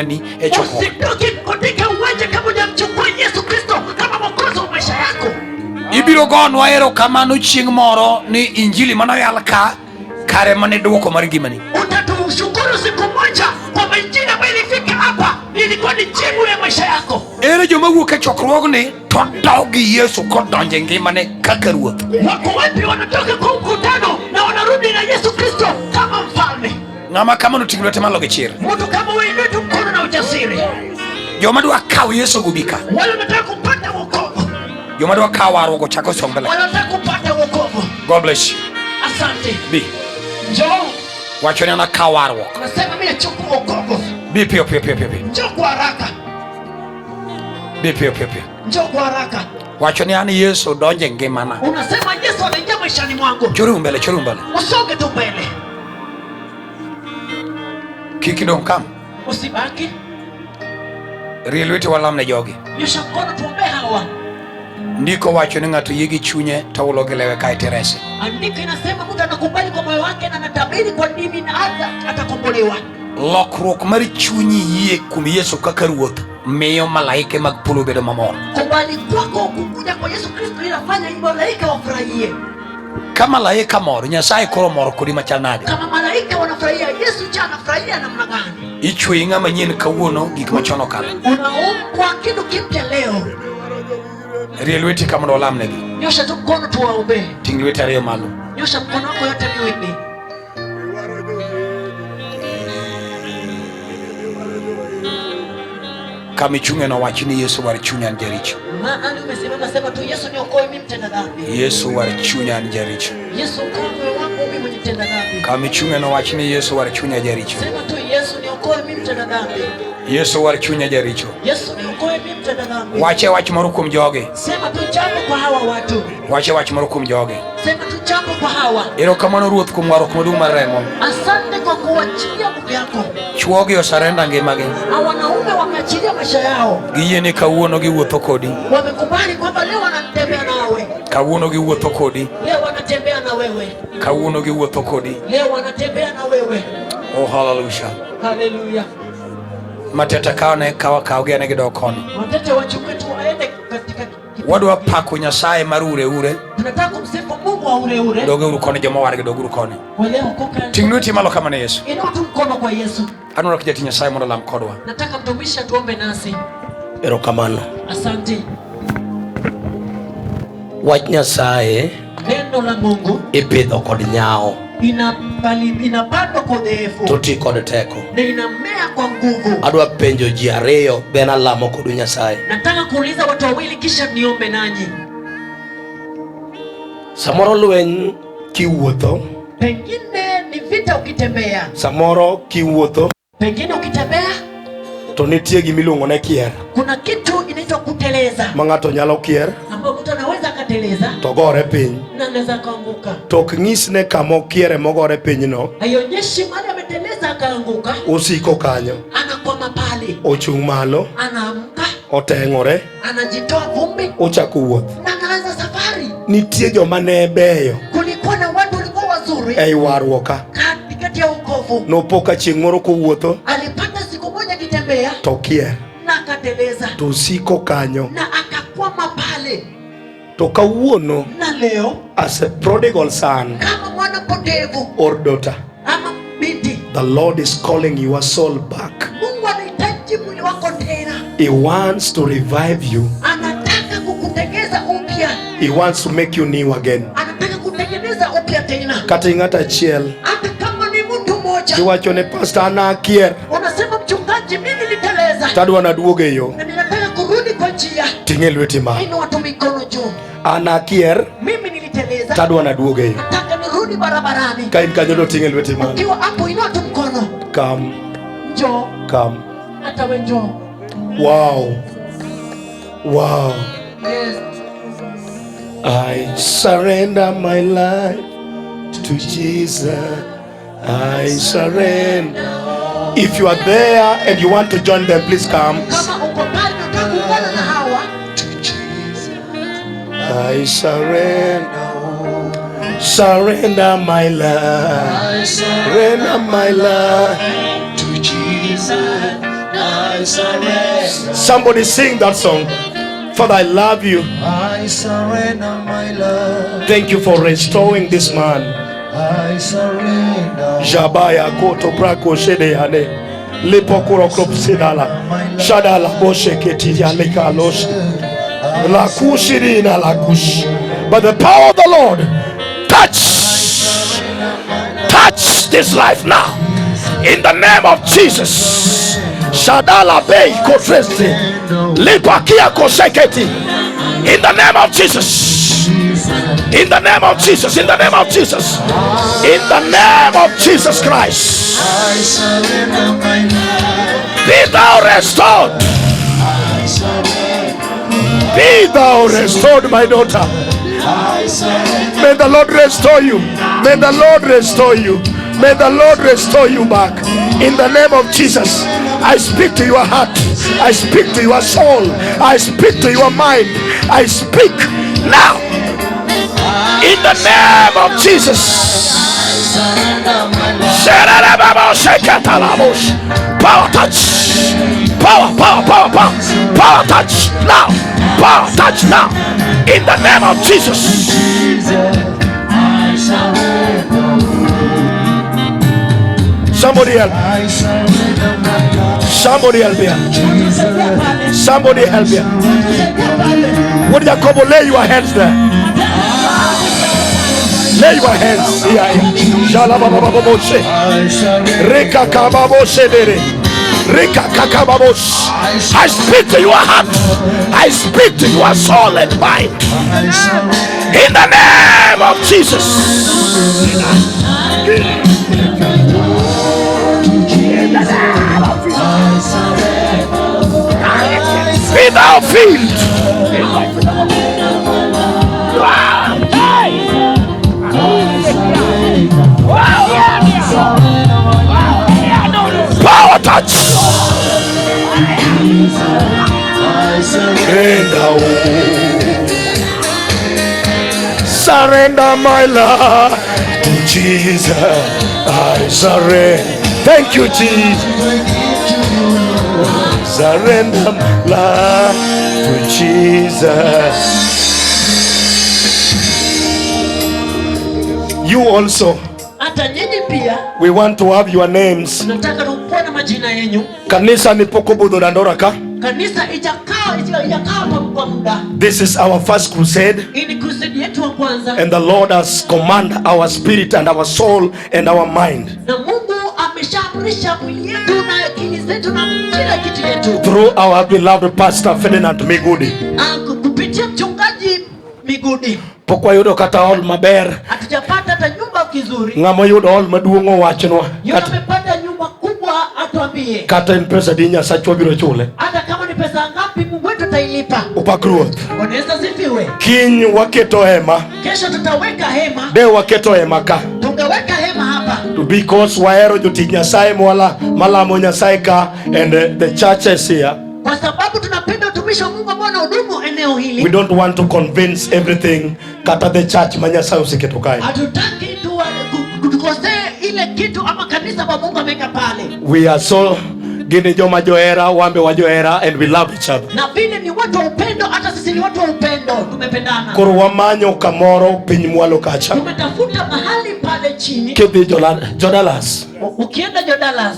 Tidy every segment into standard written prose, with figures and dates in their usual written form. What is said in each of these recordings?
Ni e chokruok. Usitoke katika uwanja kama hujamchukua Yesu Kristo kama mwokozi wa maisha yako. Ibiro gonwa erokamano chieng' moro ni injili manoyal ka kare mane dwoko mar ngimani. Utatushukuru siku moja kwamba injili ambayo ilifika hapa ilikuwa ni jibu ya maisha yako. Ere joma wuok e chokruogni to dog gi Yesu kodonjo e ngimane kaka ruoth. Wako wapi wanatoka kwa mkutano na wanarudi na Yesu Kristo kama mfalme? Ng'ama kamano ting' lwete malo gi chir. Mtu kama wewe inue tu mkono na ujasiri. Joma dwa kawo Yesu gobika. Wale wanataka kupata wokovu, Joma dwa kawo warruok ochako song mbele. wale wanataka kupata wokovu. God bless you. Asante. Bi. Njoo, Wacho ni anakawo warruok. nasema mimi nachukua wokovu. Bi piyo piyo piyo piyo. piyo. Njoo kwa haraka, Bi piyo piyo piyo. njoo kwa haraka. Wacho ni an Yesu donjo e ngimana. Unasema Yesu anaingia maishani mwangu, Choruru mbele, choruru mbele. usonge tu mbele, Kik idong' kam. usibaki. Rie lweti walam ne jogi. Nyosha mkono, tuombee hawa. Ndiko wacho ni ng'ato yie gi chunye to hulo gi lewe kae tirese. Andiko inasema mtu anakubali kwa moyo wake na anatabiri kwa ndimi na hata atakombolewa. Lokruok mar chunyi yie kuom Yesu kaka ruoth miyo malaike mag polo bedo mamor. Kubali kwako kukuja kwa Yesu Kristo inafanya malaika wafurahie. Ka malaika mor, Nyasaye koro mor kodi machal nade? Kama malaika wanafurahia, Yesu je, anafurahia namna gani? Ichweyi ng'ama nyien kawuono, gik machon okalo. Unaumbwa kitu kipya leo. Rie lweti ka mondo walamnegi. Nyosha tu mkono tuwaombee. Ting' lweti ariyo malo. Nyosha mkono wako yote miwili. Kama ichung'e no wach ni Yesu war chunya an jaricho. Mahali umesimama sema tu Yesu niokoe mimi mtenda dhambi. Yesu war chunya an jaricho. Yesu okoe moyo wangu mimi mwenye tenda dhambi. Kama ichung'e no wach ni Yesu war chunya jaricho. Sema tu Yesu niokoe mimi mtenda dhambi. Yesu war chunya jaricho. Yesu niokoe mimi mtenda dhambi. Wache wach moro kuom jogi. Sema tu jambo kwa hawa watu. Wache wach moro kuom jogi. Sema tu jambo kwa hawa. Erokamano Ruoth kuom warruok maduong' mar remo. Asante kwa kuachilia nguvu yako. Chwogi osarenda ngimagi. Hawa wanaume wameachilia maisha yao, Giyie ni kawuono giwuotho kodi. wamekubali kwamba leo wanatembea nawe, Kawuono giwuotho kodi. leo wanatembea na wewe, Kawuono giwuotho kodi. leo wanatembea na wewe. Oh hallelujah. Haleluya! Matete kawane kawa kawgi ane gidok koni. Watete wachukue tu waende katika Wadwa pako Nyasaye mar ure ure. Tunataka kumsifu Mungu wa ure ure. Dogeuru koni joma owargi doguru koni. Waliokoka, Ting' lweti malo kama ne Yesu. inua tu mkono kwa Yesu. Aneno ka jatich Nyasaye mondo olam kodwa. Nataka mtumishi atuombe nasi. Erokamano. Asante. Wach Nyasaye Neno la Mungu ipidho kod nyawo inapandwa kwa udhaifu to ti kod teko. na inamea kwa nguvu. Adwa penjo ji ariyo then alamo kodu Nyasaye. Nataka kuuliza watu wawili kisha niombe nanyi. Samoro lweny kiwuotho, Pengine ni vita ukitembea, samoro kiwuotho pengine ukitembea to nitie gimiluongo ni kier kuna kitu inaitwa kuteleza, ma ng'ato nyalo kier ambapo mtu anaweza akateleza to gore piny na anaweza akaanguka. to ok nyisne kama okiere mogore pinyno Haionyeshi mahali ameteleza akaanguka, osiko kanyo anakwama pale, ochung' malo anaamka, oteng'ore anajitoa vumbi ochako wuoth. na anaanza safari. Nitie joma ne beyo Kulikuwa na watu walikuwa wazuri ei warruok ka katikati ya wokovu. nopo ka chieng' moro kowuotho Alipata siku moja akitembea to kier na akateleza to osiko kanyo na akakwama pale, to kawuono na leo as a prodigal son kama mwana mpotevu or daughter ama binti, the Lord is calling your soul back. Mungu anahitaji mwili wako tena, He wants to revive you. anataka kukutengeza upya, He wants to make you new again. anataka kutengeneza upya tena, Kata ing'ato achiel hata kama ni mtu mmoja. iwacho ne pastor an akier Unasema mchungaji, mimi niliteleza tadwa naduogo e yo na ninataka kurudi kwa njia. ting'e lweti malo. Inua tu mikono juu, An akier mimi niliteleza, tadwa naduogo e yo. nataka nirudi barabarani. Ka in kanyo to ting'e lweti malo. Ukiwa hapo, inua tu mkono, Come, njoo, come. hata we njoo. Wow. Wow. Yes. I surrender my life to Jesus. I surrender. If you are there and you want to join them, please come. Kama uko pale na unataka kuungana na hawa, I surrender. Surrender my life. Surrender my life. to Jesus. I surrender. Somebody sing that song. Father, I love you. I surrender my life. Thank you for restoring this man. I surrender. Jabaya koto brako shede yane. Lipokuro kropsidala. Shadala boshe keti yalika losh. Lakushirina lakush. By the power of the Lord, touch, touch this life now. In the name of Jesus. Shadala bei kotresti. Lipakia koseketi. In the name of Jesus. In the name of Jesus. In the name of Jesus. In the name of Jesus Christ. I surrender my life. Be thou restored. I surrender. Be thou restored, my daughter. I surrender. May the Lord restore you. May the Lord restore you. May the Lord restore you back. In the name of Jesus, I speak to your heart. I speak to your soul. I speak to your mind. I speak now. In the name of Jesus. Power touch. Power, power, power, power. Power touch now. Power touch now. In the name of Jesus. I surrender. Somebody help. I surrender my life. Somebody help here. Somebody help here. What Jacobo, lay your hands there. Lay your hands here. Shalababababoshe. I surrender. Rika kababoshe dere. Rika kakababos. I speak to your heart. I speak to your soul and mind. I surrender. In the name of Jesus. I surrender. Be thou filled. Power touch. I surrender. Surrender my life to Jesus. I surrender. Thank you, Jesus. Surrender my life to Jesus. You also, Hata nyinyi pia we want to have your names. tunataka tukuwa na majina yenyu. Kanisa ni pok obudho Dandora ka. Kanisa ijakaa kwa muda. This is our first crusade. Hii ni crusade yetu wa kwanza, And the Lord has commanded our spirit and our soul and our mind na Mungu ameshaamrisha mwili yetu na akili zetu na kila kitu yetu through our beloved Pastor Ferdinand Migudi. Kupitia mchungaji Migudi. Pok wayudo kata hall maber. Hatujapata hata nyumba kizuri. Ng'ama oyudo hall maduong' owachnwa. Yule Kata, amepata nyumba kubwa atuambie, kata en pesa di Nyasachwa biro chule. Hata kama ni pesa ngapi, Mungu wetu atailipa. Opak Ruoth. Bwana Yesu asifiwe. Kiny waketo hema. Kesho tutaweka hema, De waketo hema ka. Tungeweka hema hapa Because wahero jotich Nyasaye mwala malamo Nyasaye ka and the churches here. Kwa sababu tunapenda utumishi wa Mungu ambao unahudumu eneo We hili. don't want to convince everything kata the church ma Nyasaye oseketo kae. Hatutaki tukosee ile kitu ama kanisa ambao Mungu ameweka pale. We are so gini joma johera, wambe wa johera, and we love each other. Na vile ni watu wa upendo, hata sisi ni watu wa upendo, tumependana. Koro wamanyo kamoro piny mwalo kacha. Tumetafuta mahali pale chini. Kidhi Jodalas, Ukienda Jodalas,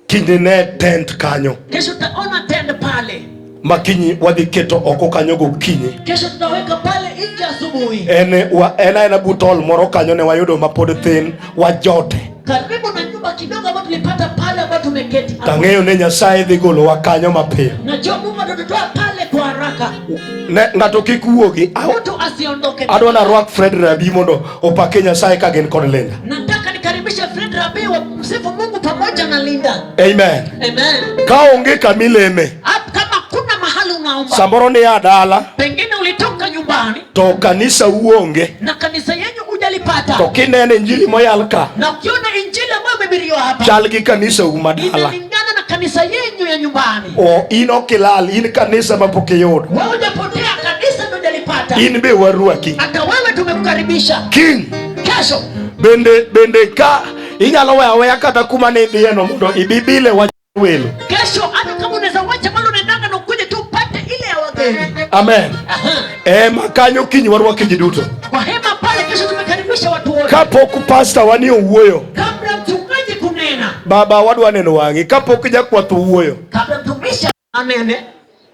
kiny ne tent kanyo. Kesho utaona tent pale. Ma kiny wadhi keto oko kanyo gokinyi. Kesho tutaweka pale nje asubuhi. En aena but hall moro kanyo ne wayudo mapod thin, wajote. Karibu na nyumba kidogo ambayo tulipata pale ambayo tumeketi hapo. Tang'eyo ni Nyasaye dhi golowa kanyo mapiyo. Najua Mungu atatutoa pale kwa haraka. Ng'ato kik wuogi. Mtu asiondoke. Adwa narwak Fred Rabi mondo opake Nyasaye ka gin kod Linda. Nataka nikaribishe Fred Rabi wa msifu Mungu pamoja na Linda. Amen. Amen. Ka onge kamileme, Kama kuna mahali unaomba, samoro ni a dala, pengine ulitoka nyumbani to kanisa uonge, na kanisa yenyu hujalipata, to kineno injili moyal ka, na ukiona injili ambayo imehubiriwa hapa chal gi kanisa u madala. Inalingana na kanisa yenyu ya nyumbani. O in ok ilal, in kanisa mapok iyudo. Wewe hujapotea, kanisa ndio hujalipata. In be warwaki. Hata wewe tumekukaribisha. Kiny Kesho bende ka inyalo weyo aweya kata kuma ne idhiyeno mondo ibi bile wach welo. Kesho hata kama unaweza wacha Amen. Aha. Ema kanyo kiny warwake ji duto. Kwa hema pale kesho tumekaribisha watu wote. Kapok pasta wani owuoyo, Kabla mchungaji kunena, baba wadwa neno wang'i. Kapok jakwath owuoyo, kabla mtumishi anene,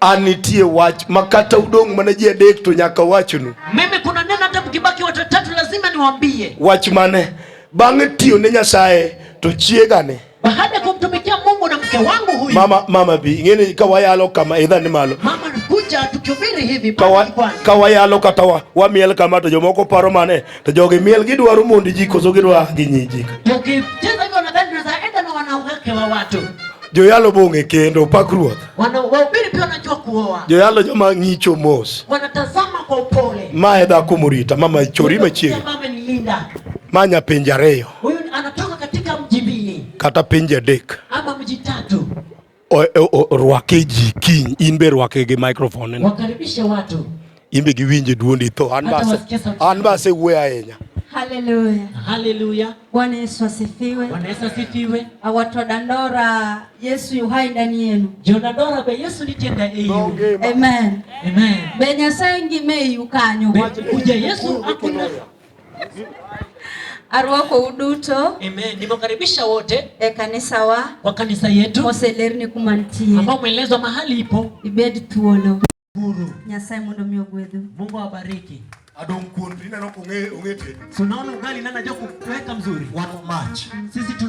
an nitie wach ma kata udong' mana ji adek to nyaka wachnu. Mimi kuna neno hata mkibaki watu watatu lazima niwaambie. Wach mane? Bang' tiyo ne Nyasaye to chiegane Baada ya kumtumikia Mungu na mke wangu huyu. Mama, mama bi, ing'eni ka wayalo kama idha ni malo. Mama anakuja tukihubiri hivi Ka wa- pale jukwani. ka wayalo kata wa, wamiel kama to jomoko paro mane to jogi miel gidwaro mondo ji koso gidwa ginyi ji. Tukicheza hivyo nadhani tunaweza enda na wanawake wa watu. Joyalo bong'e kendo pak ruoth. Wana wahubiri pia wanajua kuoa. Joyalo joma ng'icho mos. Wanatazama kwa upole. Ma e dhako morita, mama chori machiegni. Mama amenilinda. Ma nyapenje ariyo Huyu anatoka katika mji mbili kata pinje adek. ama mji tatu. Rwake ji kiny, in be rwake gi microphone ni. Wakaribishe watu. In be giwinje duondi tho. An Hata be ase- wasikie sauti. an be asewuoyo ahinya. Haleluya. Haleluya. Bwana Yesu asifiwe. Bwana Yesu asifiwe. Watu wa Dandora, Yesu yu hai ndani yenu. Jodandora be Yesu nitie ndani yenu. Amen. Amen. Be Nyasaye ngima e iu kanyo. Be kuja Yesu hakuna. Arwako uduto Amen. Nimekaribisha wote e kanisa wa kwa kanisa yetu moselerni kuma nitie. ambao umeelezwa mahali ipo. Ibed thuolo. Nyasaye mondo mi ogwedhu. Mungu awabariki. Adong' kuon to ineno kong'e ong'e tedo. Si unaona ugali nani anajua kuweka mzuri? Wan mach. Sisi tuna